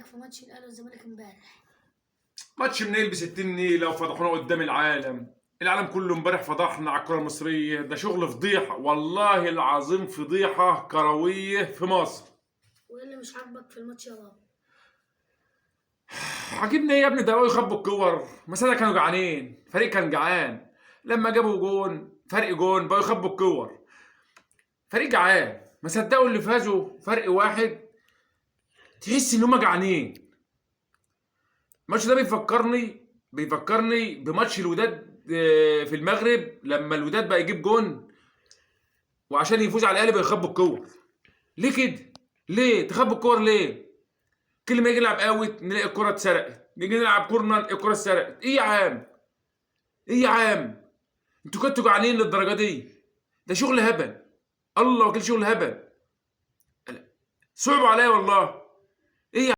رايك في ماتش الاهلي والزمالك امبارح؟ ماتش منيل ب 60 نيله وفضحونا قدام العالم. العالم كله امبارح فضحنا على الكره المصريه. ده شغل فضيحه، والله العظيم فضيحة كروية في مصر. وايه اللي مش عاجبك في الماتش يا بابا؟ عاجبني ايه يا ابني؟ ده بقوا يخبوا الكور. مثلا كانوا جعانين، فريق كان جعان، لما جابوا جون فرق جون بقوا يخبوا الكور. فريق جعان، ما صدقوا اللي فازوا فرق واحد. تحس ان هم جعانين. الماتش ده بيفكرني بماتش الوداد في المغرب، لما الوداد بقى يجيب جون وعشان يفوز على الاهلي بيخبوا الكور. ليه كده؟ ليه تخبوا الكور ليه؟ كل ما يجي نلعب out نلاقي الكره اتسرقت، نيجي نلعب corner الكره اتسرقت. ايه يا عم؟ ايه يا عم؟ انتوا كنتوا جعانين للدرجة دي؟ ده شغل هبل، الله وكيل شغل هبل. صعبوا عليا والله.